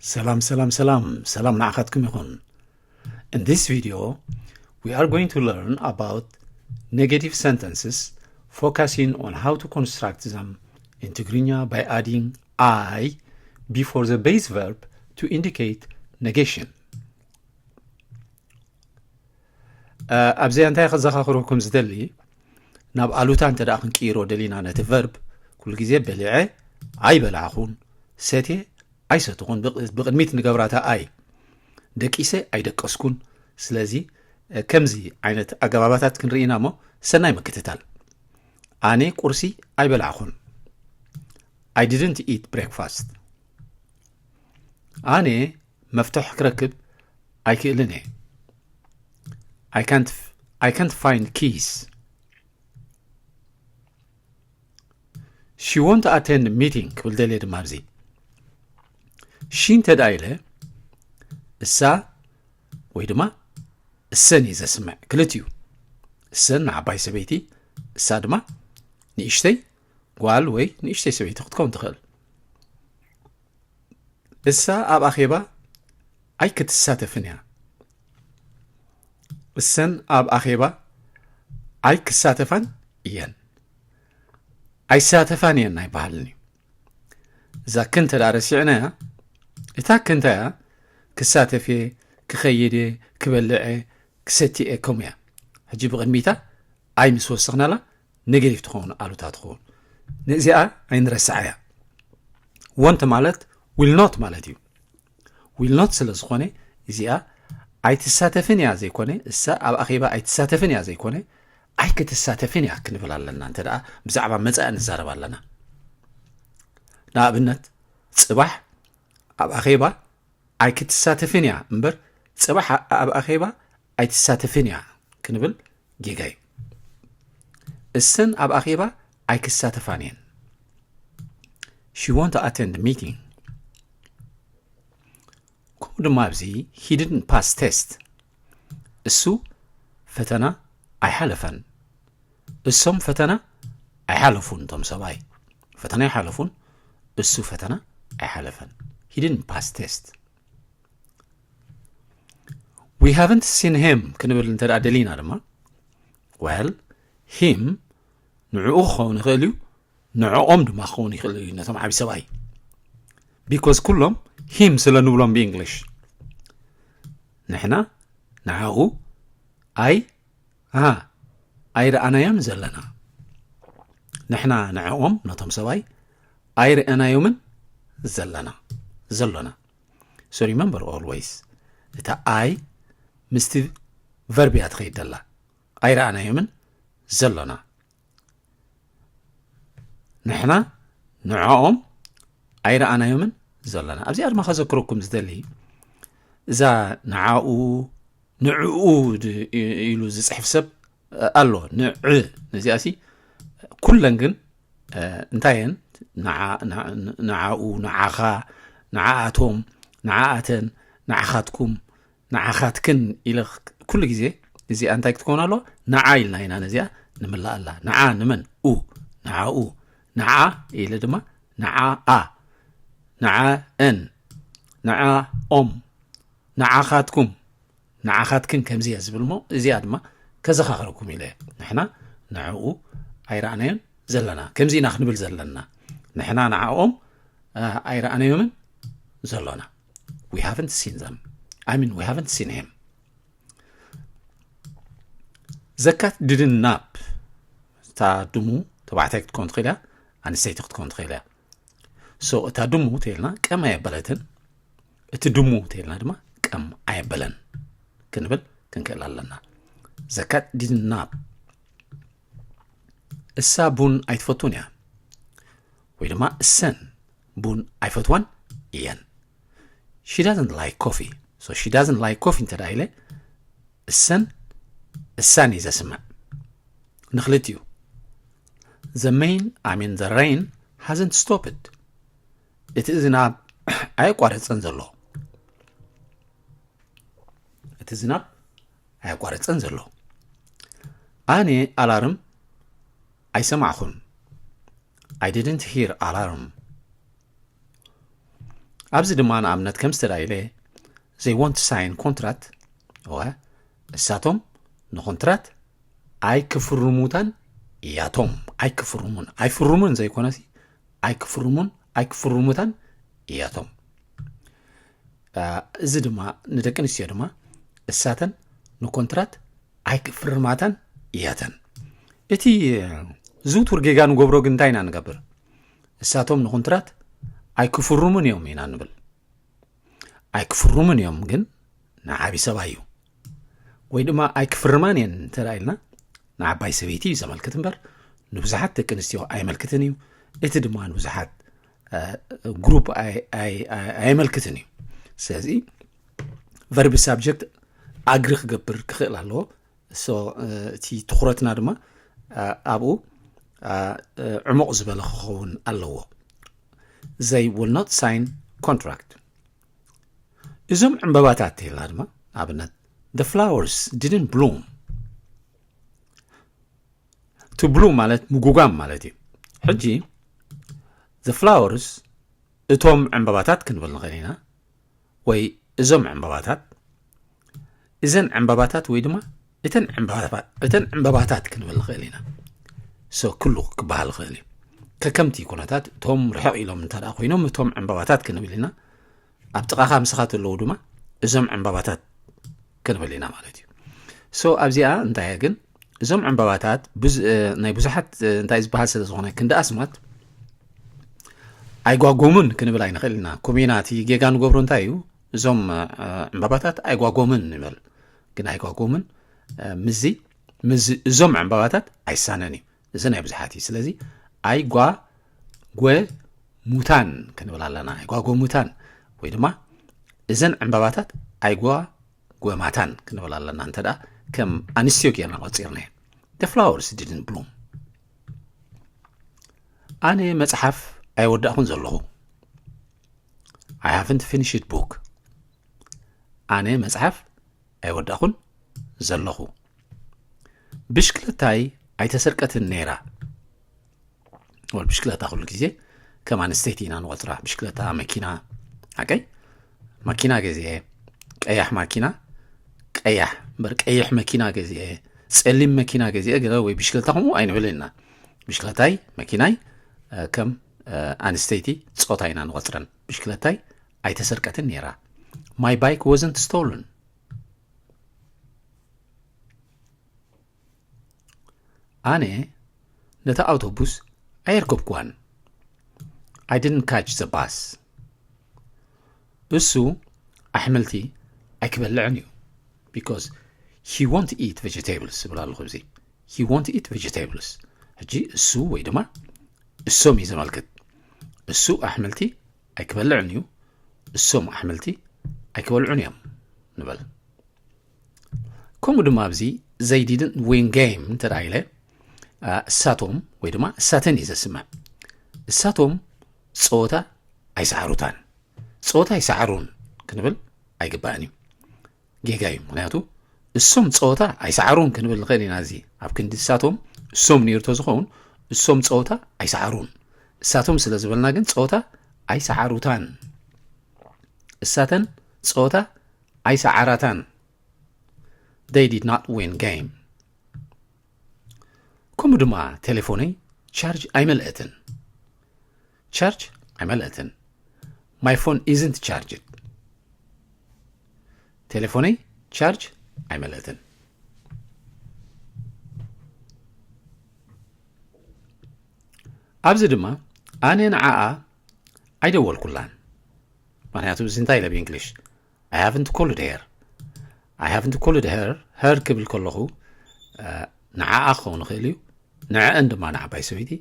ሰላም ሰላም ሰላም ሰላም ንዓኻትኩም ይኹን። In this video, we are going to learn about negative sentences, focusing on how to construct them in Tigrinya by adding I before the base verb to indicate negation. ኣብዚ እንታይ ከዘኻኽረኩም ዝደሊ፣ ናብ ኣሉታ እንተ ደኣ ክንቅይሮ ደሊና ነቲ ቨርብ፣ ኩሉ ግዜ በሊዐ ኣይበላዕኹን፣ ሰትየ ኣይሰትኹን፣ ብቕ- ብቕድሚት ንገብራታ ኣይ፣ ደቂሰ ኣይደቀስኩን። ስለዚ ከምዚ ዓይነት ኣገባባታት ክንርኢና እሞ ሰናይ ምክትታል። ኣነ ቁርሲ ኣይበላዕኹን። I didn't eat breakfast. ኣነ መፍትሕ ክረክብ ኣይክእልን እየ። I can't, I can't find keys. She won't attend meeting ክብል ደልየ ድማ ኣብዚ ሺ እንተ ደኣ ኢለ እሳ ወይ ድማ እሰን እዩ ዘስምዕ። ክልቲኡ እሰን ንዓባይ ሰበይቲ፣ እሳ ድማ ንእሽተይ ጓል ወይ ንእሽተይ ሰበይቲ ክትከውን ትኽእል። እሳ ኣብ ኣኼባ ኣይክትሳተፍን እያ። እሰን ኣብ ኣኼባ ኣይክሳተፋን እየን። ኣይሳተፋን እየን ኣይበሃልን እዩ። እዛ ክ እንተ ደኣ ረሲዕናያ፣ እታ ክ እንታይ እያ? ክሳተፍ እየ፣ ክኸይድ እየ፣ ክበልዕ እየ፣ ክሰቲ እየ ከምኡ እያ። ሕጂ ብቕድሚታ ኣይ ምስ ወሰኽናላ ኔጌቲቭ ትኸውን፣ ኣሉታ ትኸውን። ንእዚኣ ኣይንረስዓያ። ወንት ማለት ዊል ኖት ማለት እዩ። ዊል ኖት ስለ ዝኾነ እዚኣ ኣይትሳተፍን እያ ዘይኮነ፣ እሳ ኣብ ኣኼባ ኣይትሳተፍን እያ ዘይኮነ፣ ኣይክትሳተፍን እያ ክንብል ኣለና። እንተ ደኣ ብዛዕባ መጻኢ ንዛረብ ኣለና። ንኣብነት ጽባሕ ኣብ ኣኼባ ኣይክትሳተፍን እያ እምበር ጽባሕ ኣብ ኣኼባ ኣይትሳተፍን እያ ክንብል ጌጋ እዩ። እሰን ኣብ ኣኼባ ኣይክሳተፋን እየን። She won't attend meeting. ከምኡ ድማ ኣብዚ he didn't pass test። እሱ ፈተና ኣይሓለፈን። እሶም ፈተና ኣይሓለፉን። እቶም ሰብኣይ ፈተና ኣይሓለፉን። እሱ ፈተና ኣይሓለፈን። He didn't pass test. We haven't seen him ክንብል እንተ ደኣ ደሊና ድማ፣ well, him ንዕኡ ክኸውን ይኽእል እዩ፣ ንዕኦም ድማ ክኸውን ይኽእል እዩ፣ ነቶም ዓቢ ሰብኣይ። Because ኩሎም him ስለ ንብሎም ብእንግሊሽ። ንሕና ንዓኡ ኣይ፣ ኣሃ፣ ኣይረኣናዮን ዘለና። ንሕና ንዕኦም፣ ነቶም ሰብኣይ፣ ኣይረኣናዮምን ዘለና፣ ዘሎና። So remember always፣ እታ ኣይ ምስቲ ቨርብ እያ ትኸይድ ዘላ። ኣይረኣናዮምን ዘሎና። ንሕና ንዕኦም ኣይረኣናዮምን ዘሎና። ኣብዚኣ ድማ ከዘክረኩም ዝደሊ፣ እዛ ንዓኡ፣ ንዕኡ ድ- ኢሉ ዝጽሕፍ ሰብ ኣሎ። ንዕ፣ ነዚኣሲ ኩለን ግን፣ እ፣ እንታይ እየን? ንዓ-፣ ንዓ-፣ ንዓኡ፣ ንዓኻ፣ ንዓኣቶም፣ ንዓኣተን፣ ንዓኻትኩም፣ ንዓኻትክን ኢለ ክ-፣ ኩሉ ግዜ እዚኣ እንታይ ክትከውን ኣለዋ? ንዓ ኢልና ኢና ነዚኣ ንምላእ ኣላ። ንዓ ንመን? ኡ፣ ንዓኡ፣ ንዓ ኢለ ድማ ንዓኣ፣ ንዓኣን፣ ንዓኦም፣ ንዓኻትኩም፣ ንዓኻትክን ከምዚ እያ ዝብል እሞ፣ እዚኣ ድማ ከዘኻኽረኩም ኢለ እየ። ንሕና ንዕኡ ኣይረኣናዮን ዘለና። ከምዚ ኢና ክንብል ዘለና። ንሕና ንዓኦም፣ እ፣ ኣይረኣናዮምን ዘሎና። We haven't seen them. I mean, we haven't seen him. The cat didn't nap. እታ ድሙ ተባዕታይ ክትከውን ትኽእል እያ፣ ኣንስተይቲ ክትከውን ትኽእል እያ። So እታ ድሙ ተይልና ቀም ኣየበለትን፣ እቲ ድሙ ተይልና ድማ ቀም ኣየበለን ክንብል ክንክእል ኣለና። The cat didn't nap. እሳ ቡን ኣይትፈቱን እያ፣ ወይ ድማ እሰን ቡን ኣይፈትዋን እየን። She doesn't like coffee. So she doesn't like coffee እንተ ደኣ ኢለ፣ እሰን፣ እሳን እዩ ዘስምዕ። ንኽልቲኡ። The main, I mean, the rain hasn't stopped. እቲ ዝናብ ኣየቋረጸን ዘሎ። እቲ ዝናብ ኣየቋረጸን ዘሎ። ኣነ ኣላርም ኣይሰማዕኹን። I didn't hear alarm. ኣብዚ ድማ ንኣብነት ከም ዝተዳይለ they want sign contract እወ እሳቶም ንኮንትራት ኣይክፍርሙታን እያቶም ኣይክፍርሙን ኣይፍርሙን ዘይኮነሲ ኣይክፍርሙን ኣይክፍርሙታን እያቶም እዚ ድማ ንደቂ ኣንስትዮ ድማ እሳተን ንኮንትራት ኣይክፍርማታን እያተን እቲ ዝውቱር ጌጋ ንገብሮ ግን እንታይ ኢና ንገብር እሳቶም ንኮንትራት ኣይክፍርሙን እዮም ኢና ንብል ኣይክፍርሙን እዮም ግን ንዓቢ ሰብኣይ እዩ ወይ ድማ ኣይክፍርማን እየን እንተ ኢልና ንዓባይ ሰበይቲ እዩ ዘመልክት እምበር ንብዙሓት ደቂ ኣንስትዮ ኣይመልክትን እዩ እቲ ድማ ንብዙሓት ግሩፕ ኣይመልክትን እዩ ስለዚ ቨርቢ ሳብጀክት ኣግሪ ክገብር ክኽእል ኣለዎ እቲ ትኩረትና ድማ ኣብኡ ዕሙቕ ዝበለ ክኸውን ኣለዎ they will not sign contract እዞም ዕምበባታት ተልና ድማ ኣብነት the flowers didn't bloom to bloom ማለት ምጉጋም ማለት እዩ ሕጂ the flowers እቶም ዕምበባታት ክንብል ንኽእል ኢና ወይ እዞም ዕምበባታት እዘን ዕምበባታት ወይ ድማ እተን ዕምበባታት ክንብል ንኽእል ኢና so ኩሉ ክበሃል ይኽእል እዩ ከከምቲ ኩነታት እቶም ርሕቕ ኢሎም እንተ ኮይኖም እቶም ዕምበባታት ክንብል ኢና ኣብ ጥቓኻ ምሳኻ ዘለዉ ድማ እዞም ዕምበባታት ክንብል ኢና ማለት እዩ so ኣብዚኣ እንታይ ግን እዞም ዕምበባታት ናይ ብዙሓት እንታይ ዝበሃል ስለ ዝኾነ ክንዲ ኣስማት ኣይጓጎምን ክንብል ኣይንኽእል ኢና ኮሜና እቲ ጌጋ ንገብሮ እንታይ እዩ እዞም ዕምበባታት ኣይጓጎምን ንበል ግን ኣይጓጎምን ምዚ ምዚ እዞም ዕምበባታት ኣይሳነን እዩ እዚ ናይ ብዙሓት እዩ ስለዚ ኣይጓ ጎ ሙታን ክንብል ኣለና ኣይጓጎ ሙታን ወይ ድማ እዘን ዕምበባታት ኣይጓ ጎማታን ክንብል ኣለና እንተ ከም ኣንስትዮ ጌርና ቆፂርና the flowers didn't bloom ኣነ መፅሓፍ ኣይወዳእኹን ዘለኹ I haven't finished book ኣነ መፅሓፍ ኣይወዳእኹን ዘለኹ ብሽክለታይ ኣይተሰርቀትን ነይራ ወል ብሽክለታ ኩሉ ግዜ ከም ኣንስተይቲ ኢና ንቆፅራ ብሽክለታ መኪና ሓቀይ ማኪና ገዚኤ ቀያሕ ማኪና ቀያሕ እምበር ቀይሕ መኪና ገዚኤ ጸሊም መኪና ገዚኤ ገለ ወይ ብሽክለታ ከምኡ ኣይንብል ኢና ብሽክለታይ መኪናይ ከም ኣንስተይቲ ጾታ ኢና ንቆፅረን ብሽክለታይ ኣይተሰርቀትን ነይራ my bike wasn't stolen ኣነ ነታ ኣውቶቡስ ኣየርከብኩዋን I didn't catch the bus እሱ ኣሕምልቲ ኣይክበልዕን እዩ because he won't eat vegetables ይብል ኣለኹ እዚ he won't eat vegetables ሕጂ እሱ ወይ ድማ እሶም እዩ ዘመልክት እሱ ኣሕምልቲ ኣይክበልዕን እዩ እሶም ኣሕምልቲ ኣይክበልዑን እዮም ንበል ከምኡ ድማ ኣብዚ they didn't win game እንተ ኢለ እሳቶም ወይ ድማ እሳተን እዩ ዘስምዕ እሳቶም ፀወታ ኣይሰዓሩታን ፀወታ ኣይሰዓሩን ክንብል ኣይግባእን እዩ ጌጋ እዩ ምክንያቱ እሶም ፀወታ ኣይሰዓሩን ክንብል ንኽእል ኢና እዚ ኣብ ክንዲ እሳቶም እሶም ነይሩ ተዝኸውን እሶም ፀወታ ኣይሰዓሩን እሳቶም ስለ ዝበልና ግን ፀወታ ኣይሰዓሩታን እሳተን ፀወታ ኣይሰዓራታን they did not win game ከምኡ ድማ ቴሌፎነይ ቻርጅ ኣይመልአትን ቻርጅ ኣይመልአትን my phone isn't charged ቴሌፎነይ ቻርጅ ኣይመልአትን ኣብዚ ድማ ኣነ ንዓኣ ኣይደወልኩላን ምክንያቱ እዚ እንታይ ኢለ ብእንግሊሽ I haven't called her I haven't called her her ክብል ከለኹ ንዓኣ ክኸውን ይኽእል እዩ ንዕአን ድማ ንዓባይ ሰበይቲ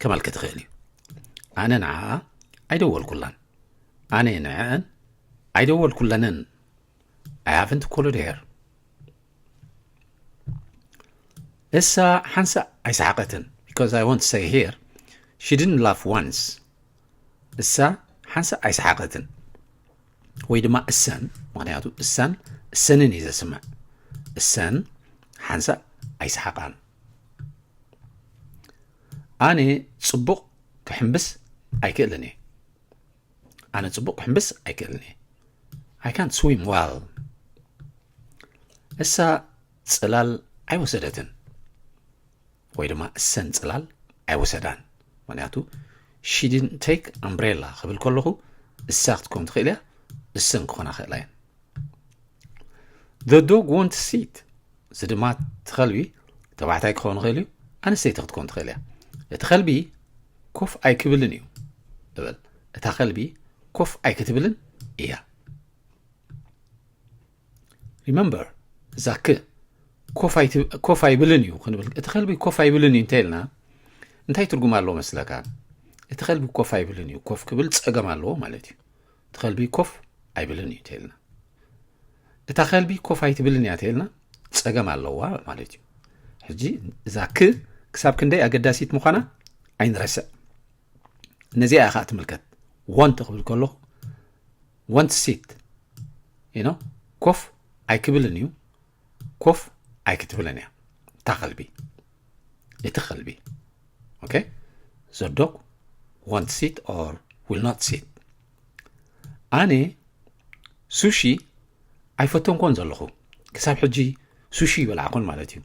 ከመልክት ይኽእል እዩ ኣነ ንዓኣ ኣይደወልኩላን ኣነ ንዕአን ኣይደወልኩለንን I haven't called her እሳ ሓንሳእ ኣይሰሓቐትን because I won't say here she didn't laugh once እሳ ሓንሳእ ኣይሰሓቐትን ወይ ድማ እሰን ምክንያቱ እሳን እሰንን እዩ ዘስምዕ እሰን ሓንሳእ ኣይሰሓቓን ኣነ ፅቡቕ ክሕምብስ ኣይክእልን እየ ኣነ ጽቡቕ ክሕምብስ ኣይክእልን እየ። I can't swim well። እሳ ጽላል ኣይወሰደትን፣ ወይ ድማ እሰን ጽላል ኣይወሰዳን። ምክንያቱ she didn't take umbrella ክብል ከለኹ እሳ ክትኮን ትኽእል እያ፣ እሰን ክኾና ክእላ እየን። The dog won't sit። እዚ ድማ እቲ ከልቢ ተባዕታይ ክኸውን ይኽእል እዩ፣ ኣንስተይቲ ክትኮን ትኽእል እያ። እቲ ከልቢ ኮፍ ኣይክብልን እዩ እብል። እታ ከልቢ ኮፍ ኣይክትብልን እያ። Remember፣ እዛ ክ ኮፍ ኣይት- ኮፍ ኣይብልን እዩ ክንብል፣ እቲ ከልቢ ኮፍ ኣይብልን እዩ እንተኢልና እንታይ ትርጉም ኣለዎ መስለካ? እቲ ከልቢ ኮፍ ኣይብልን እዩ፣ ኮፍ ክብል ጸገም ኣለዎ ማለት እዩ። እቲ ከልቢ ኮፍ ኣይብልን እዩ እንተኢልና፣ እታ ከልቢ ኮፍ ኣይትብልን እያ እንተኢልና ጸገም ኣለዋ ማለት እዩ። ሕጂ እዛ ክ ክሳብ ክንደይ ኣገዳሲት ምዃና ኣይንረስዕ። ነዚኣ እያ ከዓ ትምልከት። ወንት ክብል ከለኹ ወንት ሲት ኢኖ ኮፍ ኣይክብልን እዩ፣ ኮፍ ኣይክትብልን እያ እታ ከልቢ፣ እቲ ከልቢ። Okay? The dog won't sit or will not sit። ኣነ ሱሺ ኣይፈተንኮን ዘለኹ፣ ክሳብ ሕጂ ሱሺ ይበላዕኩን ማለት እዩ።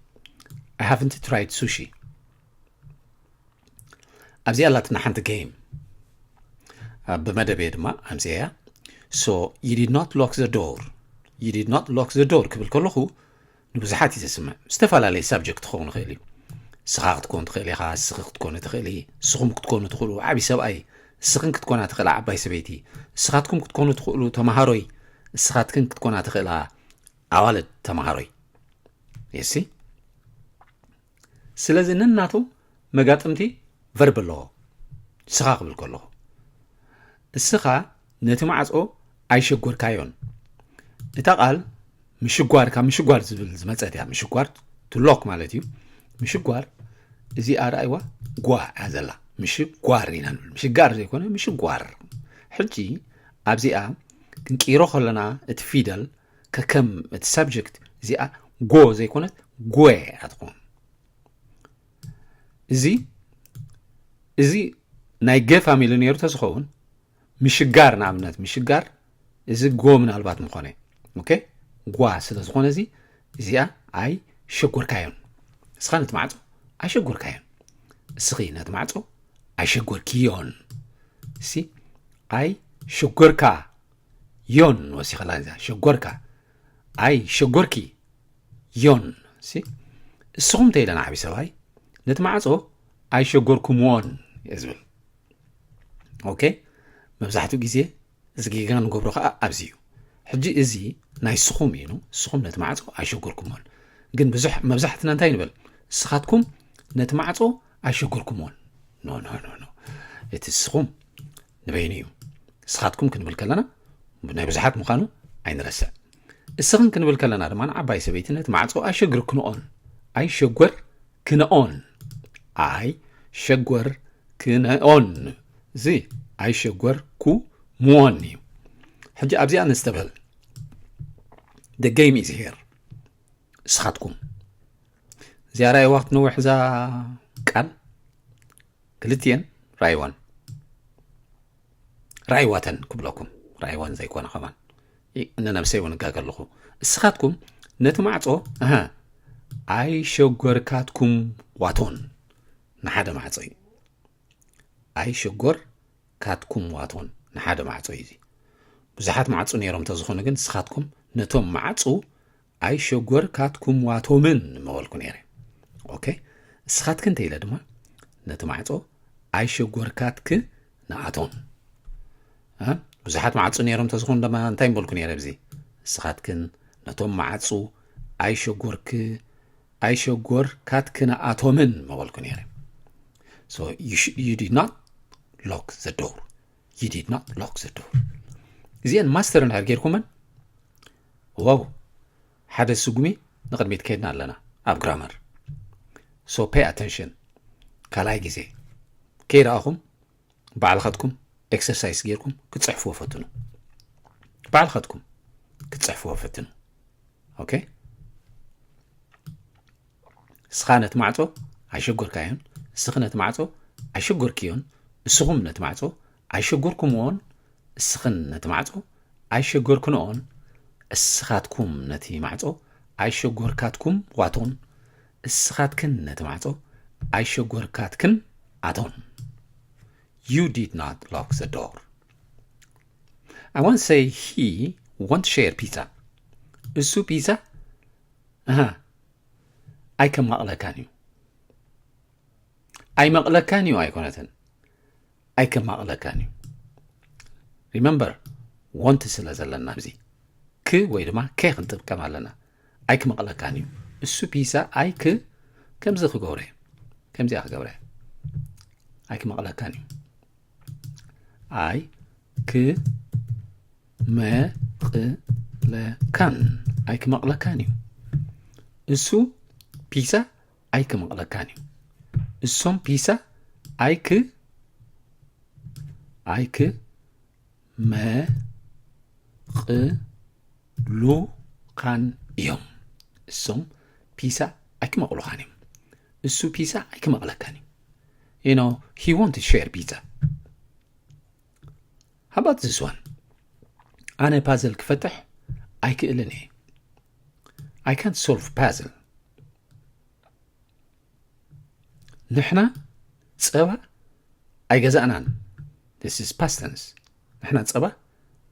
I haven't tried sushi። ኣብዚኣ ኣላትና ሓንቲ game፣ ብመደበየ ድማ ኣምፅኤያ። So you did not lock the door፣ you did not lock the door ክብል ከለኹ ንብዙሓት እዩ ዘስምዕ። ዝተፈላለየ subject ክኸውን ይኽእል እዩ። ንስኻ ክትኮን ትኽእል ኢኻ፣ ንስኺ ክትኮኒ ትኽእሊ፣ ንስኹም ክትኮኑ ትኽእሉ ዓብዪ ሰብኣይ፣ ንስኽን ክትኮና ትኽእላ ዓባይ ሰበይቲ፣ ንስኻትኩም ክትኮኑ ትኽእሉ ተምሃሮይ፣ ንስኻትክን ክትኮና ትኽእላ ኣዋልድ ተምሃሮይ። የሲ ስለዚ ነናቱ መጋጥምቲ verb ኣለዎ። ንስኻ ክብል ከለኹ እስኻ ነቲ ማዕጾ ኣይሸጎርካዮን። እታ ቃል ምሽጓር ካብ ምሽጓር ዝብል ዝመጸት እያ። ምሽጓር to lock ማለት እዩ። ምሽጓር እዚኣ ረኣይዋ ጓ እያ ዘላ። ምሽጓር ኢና ንብል። ምሽጋር ዘይኮነ ምሽጓር። ሕጂ ኣብዚኣ ክንቅይሮ ከለና እቲ ፊደል ከከም እቲ subject እዚኣ ጎ ዘይኮነት ጎ እያ ትኾን። እዚ እዚ ናይ ገ ፋሚሊ ነይሩ ተዝኸውን ምሽጋር ንኣብነት ምሽጋር እዚ ጎ ምናልባት ምኾነ። Okay? ጓ ስለ ዝኾነ እዚ እዚኣ ኣይሸጎርካዮን። እስኻ ነቲ ማዕጾ ኣይሸጎርካዮን። እስኺ ነቲ ማዕጾ ኣይሸጎርክዮን። እሲ ኣይሸጎርካዮን ወሲኸላ እዛ ሸጎርካ ኣይሸጎርክዮን። እሲ እስኹም ተይለና ዓቢ ሰብኣይ ነቲ ማዕጾ ኣይሸጎርኩምዎን እየ ዝብል። Okay? መብዛሕትኡ ግዜ እዚ ጌጋ ንገብሮ ከዓ ኣብዚ እዩ። ሕጂ እዚ ናይ ስኹም እዩ። ንስኹም ነቲ ማዕጾ ኣይሸጎርኩምዎን። ግን ብዙሕ መብዛሕትና እንታይ ንብል? ንስኻትኩም ነቲ ማዕጾ ኣይሸጎርኩምዎን። No no no no። እቲ ስኹም ንበይኑ እዩ። ንስኻትኩም ክንብል ከለና ናይ ብዙሓት ምዃኑ ኣይንረስዕ። እስኽን ክንብል ከለና ድማ ንዓባይ ሰበይቲ ነቲ ማዕጾ ኣይሸግርክንኦን። ኣይሸጎርክንኦን። ኣይሸጎርክንኦን። እዚ ኣይሸጎርኩምዎን እዩ። ሕጂ ኣብዚኣ ነስተብህል። The game is here። ንስኻትኩም እዚኣ ራእይዋ ክትነውሕ እዛ ቃል ክልቲኤን ራእይዋን ራእይዋተን ክብለኩም ራእይዋን ዘይኮነ ከማን ንነብሰይ እውን እጋገ ኣለኹ። እስኻትኩም ነቲ ማዕጾ እህ ኣይሸጎርካትኩም ዋቶን ንሓደ ማዕጾ እዩ። ኣይሸጎር ካትኩም ዋቶን ንሓደ ማዕጾ እዩ። ብዙሓት ማዕጹ ነይሮም እንተዝኾኑ ግን ንስኻትኩም ነቶም ማዕጹ ኣይሸጎር ካትኩም ዋቶምን ምበልኩ ነይረ። Okay? እስኻትክን እንተ ኢለ ድማ ነቲ ማዕጾ ኣይሸጎር ካትክ ንኣቶን። እ? ብዙሓት ማዕጹ ነይሮም እንተዝኾኑ ድማ እንታይ ምበልኩ ነይረ ብዚ? እስኻትክን ነቶም ማዕጹ ኣይሸጎርክ ኣይሸጎር ካትክ ንኣቶምን ምበልኩ ነይረ። So you, sh- you did not lock the door. You did not lock the door. እዚአን ማስተር እንድሕር ጌርኩመን ዋው ሓደ ስጉሚ ንቕድሚት ከይድና ኣለና ኣብ ግራመር። So pay attention። ካልኣይ ግዜ ከይረኣኹም ባዕልኻትኩም ኤክሰርሳይስ ጌርኩም ክትፅሕፍዎ ፈትኑ። ባዕልኻትኩም ክትፅሕፍዎ ፈትኑ። Okay? እስኻ ነቲ ማዕጾ ኣይሸጎርካዮን፣ እስኺ ነቲ ማዕጾ ኣይሸጎርክዮን፣ እስኹም ነቲ ማዕጾ ኣይሸጎርኩምዎን፣ እስኽን ነቲ ማዕጾ ኣይሸጎርክንኦን፣ እስኻትኩም ነቲ ማዕጾ ኣይሸጎርካትኩም ዋቶን፣ እስኻትክን ነቲ ማዕጾ ኣይሸጎርካትክን ኣቶን። You did not lock the door. I want to say he won't share pizza. እሱ ፒዛ ኣሃ ኣይከማቕለካን እዩ። ኣይመቕለካን እዩ ኣይኮነትን። ኣይከማቕለካን እዩ። Remember፣ ወንት ስለ ዘለና ኣብዚ ክ ወይ ድማ ከ ክንጥቀም ኣለና። ኣይክመቕለካን እዩ። እሱ ፒዛ ኣይክ ከምዚ ክገብረ እየ። ከምዚኣ ክገብረ እየ። ኣይክመቕለካን እዩ። ኣይክመቕለካን። ኣይክመቕለካን እዩ። እሱ ፒዛ ኣይክመቕለካን እዩ። እሶም ፒዛ ኣይክ ኣይክመቕሉኻን እዮም። እሶም ፒዛ ኣይክመቕሉኻን እዮም። እሱ ፒዛ ኣይክመቕለካን እዩ። You know, he want to share pizza. How about this one? ኣነ ፓዘል ክፈትሕ ኣይክእልን እየ። I can't solve puzzle. ንሕና ጸባ ኣይገዛእናን። This is past tense. ንሕና ጸባ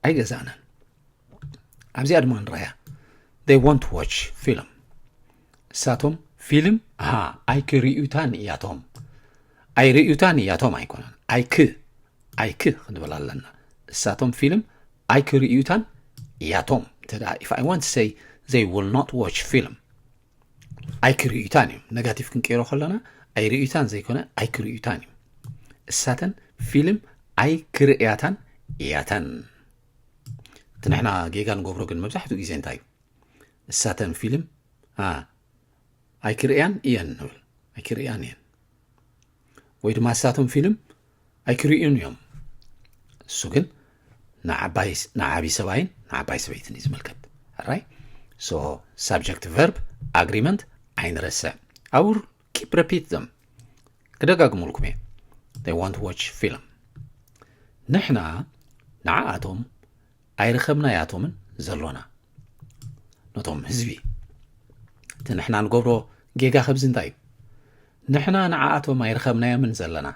ኣይገዛእናን። ኣብዚኣ ድማ ንረኣያ። They want to watch film. እሳቶም ፊልም፣ ኣሃ፣ ኣይክርእዩታን እያቶም። ኣይርእዩታን እያቶም ኣይኮነን። ኣይክ-፣ ኣይክ ክንብል ኣለና። እሳቶም ፊልም ኣይክርእዩታን እያቶም። እንተ ደኣ፣ if I want to say they will not watch film፣ ኣይክርእዩታን እዮም። ነጋቲቭ ክንቀይሮ ከለና ኣይርእዩታን ዘይኮነ ኣይክርእዩታን እዮም። እሳተን ፊልም ኣይክርእያታን እያተን። እቲ ንሕና ጌጋ ንገብሮ ግን መብዛሕትኡ ግዜ እንታይ እዩ? እሳተን ፊልም፣ ኣ፣ ኣይክርእያን እየን ንብል። ኣይክርእያን እየን። ወይ ድማ እሳቶም ፊልም ኣይክርእዩን እዮም። እሱ ግን ንዓባይ፣ ንዓቢ ሰብኣይን ንዓባይ ሰበይትን እዩ ዝምልከት። ኣራይ? So፣ subject verb agreement ኣይንረስዕ። I will keep repeat them. ክደጋግሙልኩም እየ። They want to watch film. ንሕና ንዓኣቶም ኣይረኸብናያቶምን ዘሎና። ነቶም ህዝቢ። እቲ ንሕና ንገብሮ ጌጋ ከብዚ እንታይ እዩ? ንሕና ንዓኣቶም ኣይረኸብናዮምን ዘለና።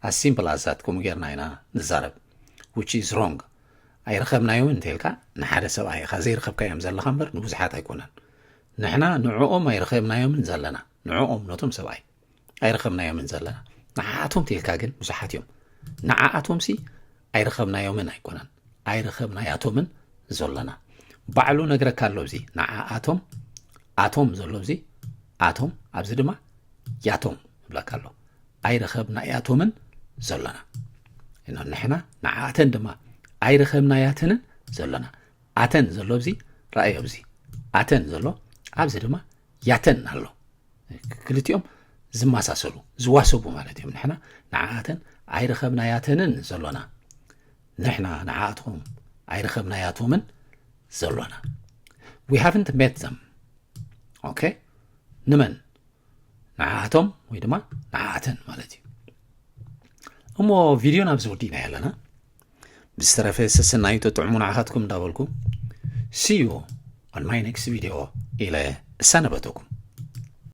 As simple as that፣ ከምኡ ጌርና ኢና ንዛረብ። Which is wrong። ኣይረኸብናዮምን እንተኢልካ ንሓደ ሰብኣይ ኢኻ ዘይረኸብካዮም ዘለኻ እምበር ንብዙሓት ኣይኮነን። ንሕና ንዕኦም ኣይረኸብናዮምን ዘለና። ንዕኦም፣ ነቶም ሰብኣይ ኣይረኸብናዮምን ዘለና። ንዓኣቶም እንተኢልካ ግን ብዙሓት እዮም። ንዓኣቶምሲ ኣይረኸብናዮምን ኣይኮነን። ኣይረኸብናያቶምን ዘሎና። ባዕሉ ነግረካ ኣሎ። እዚ ንዓኣቶም፣ ኣቶም ዘሎ፣ እዚ ኣቶም፣ ኣብዚ ድማ ያቶም ይብለካ ኣሎ። ኣይረኸብናያቶምን ዘሎና። እና ንሕና ንዓኣተን ድማ ኣይረኸብናያተንን ዘሎና። ኣተን ዘሎ፣ እዚ ረኣዮ፣ እዚ ኣተን ዘሎ፣ ኣብዚ ድማ ያተን ኣሎ። ክልቲኦም ዝመሳሰሉ፣ ዝዋሰቡ ማለት እዮም። ንሕና ንዓኣተን ኣይረኸብናያተንን ዘሎና። ንሕና ንዓኣቶም ኣይረኸብናያቶምን ዘሎና። We haven't met them. ኦኬ? ንመን? ንዓኣቶም ወይ ድማ ንዓኣተን ማለት እዩ። እሞ ቪድዮ ናብዚ ወዲእና ኣለና። ብዝተረፈ ሰሰናዩ ተጥዕሙ ንዓኻትኩም እንዳበልኩ፣ see you on my next video ኢለ እሰናበተኩም።